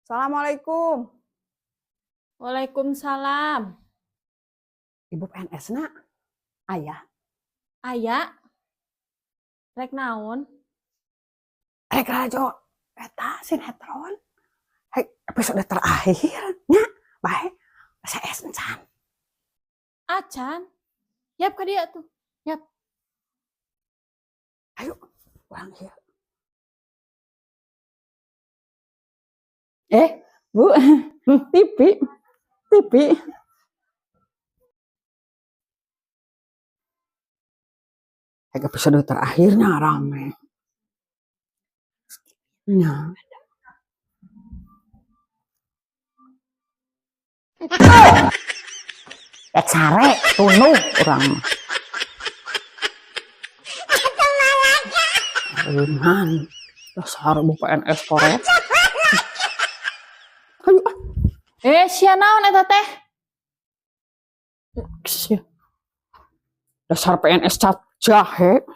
Assalamualaikum. Waalaikumsalam. Ibu PNS na? Aya. Aya. Rek naon? Rek lalajo eta sinetron. Hei, episode terakhir nya. Bae. Saya encan. Acan. Yap ka dieu tuh. Yap. Ayo, urang ieu. Eh, Bu, TV, TV. Episode terakhirnya rame. Nya. Rek sare tunduh urang mah. Iman, dasar Bu PNS koret. Ayo ah. Eh, sia naon eta teh? Sia. Dasar PNS cap jahe.